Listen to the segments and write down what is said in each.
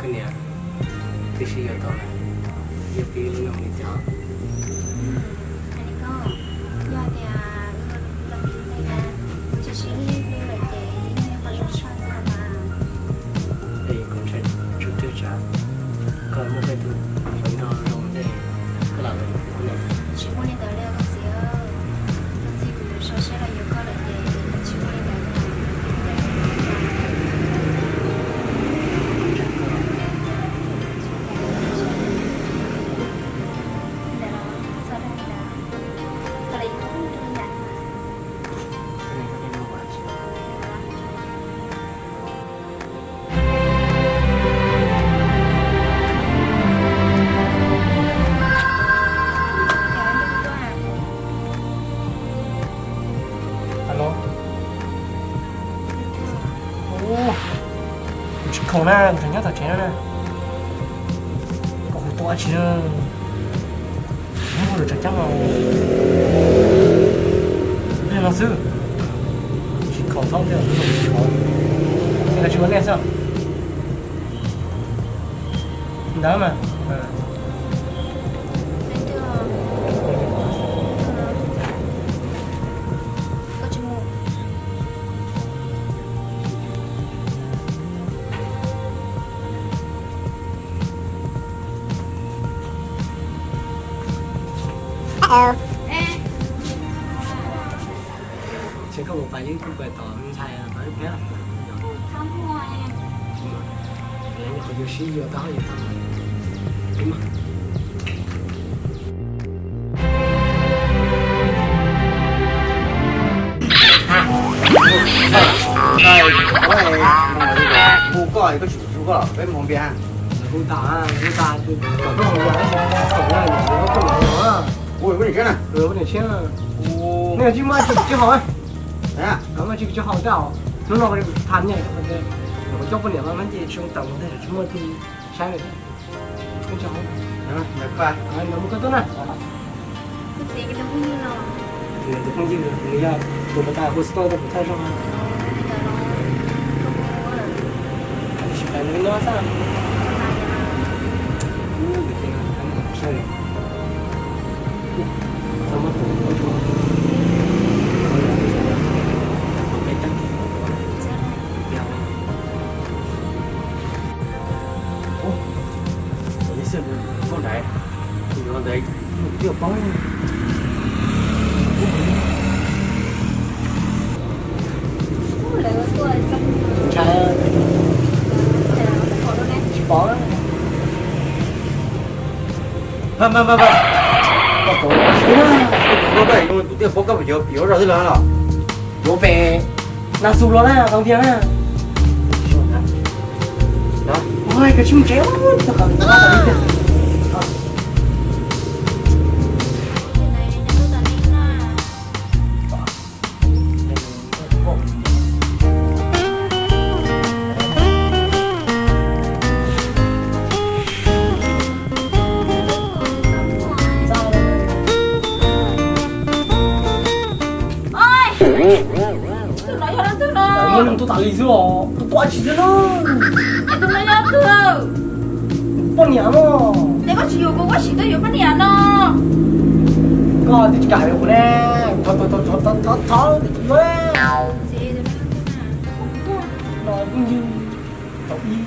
Koj niam, twb sib yuav tau lawm, yuav pib lub neej li cas? Hais li koj, yog tias wb los pib ntej na, tsis sib hlub lawm ces yeej yog qhov zoo tshaj xwb mas. Es kuv ntshai tsam koj muaj peb tus hluas nraug zoo ntej koj los lawm. Tsis muaj li ntawd li koj txiv, koj txiv, kuv yuav so siab los yuav koj lawm ces tsis muaj li ntawd. Alo. Kuv tsis khoom na, kuv tseem nyob tom tsev na. Koj hu tuaj dab tsi na? Hnub no lawv tseem cab mas, ib pliag no xwb. Tsis khoom thaub thiab, tsis khoom. Ces koj tsis ua nej xwb. Ntawd mas. Ces koj mus pas yeeb kuj pas tom ntxhais tom ib pliag. Qhov yuav sib yuav tau yus tau. Hu koj, koj tsis hu koj, peb mus npias. Hu tas, hu tas, kom koj mus npias, hu, hu niam tshiab na. Nej tsis muaj tsis haus, muaj tsis haus tas. Hnub no kuv tham nyiaj, kuv coj poj niam mas nce tsis tau tej tsis muaj tug saib li. Ntawd mus koj tuaj na. Tus phooj ywg no, tus phooj ywg no nws yog tus pas tas hu stop tau kuv thawj zaug. Tsis pais nws nyob xwb. Ua li xwb, koj nraiv, tus twb paub. Ntshai, tsis paub. Koj tus twb paub koj yuav pim ua zog twb los los. Yuav pem Nas Xus los na, qhov tiag na. Ua koj tsis mus tsev, koj qhov tiag. Muaj neeg tuaj tas li xwb os, tuaj tuaj tsis xwb na. Tus no yog twg? Poj niam no. Ces koj tsis yuav kuv, koj sim tuaj yuav poj niam no. Koj twb tsis kam yuav kuv ne, thov thov thov thov thov yuav. No phooj ywg tau ib.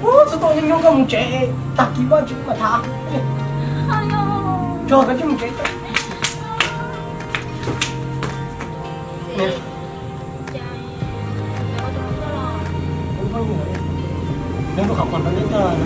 Ub, txhob tau nyob nyob koj mus tsev, tag kis vaj tsev mam tham. Tso koj tsis mus tsev. Nyob rau qhov pom tau neb tag.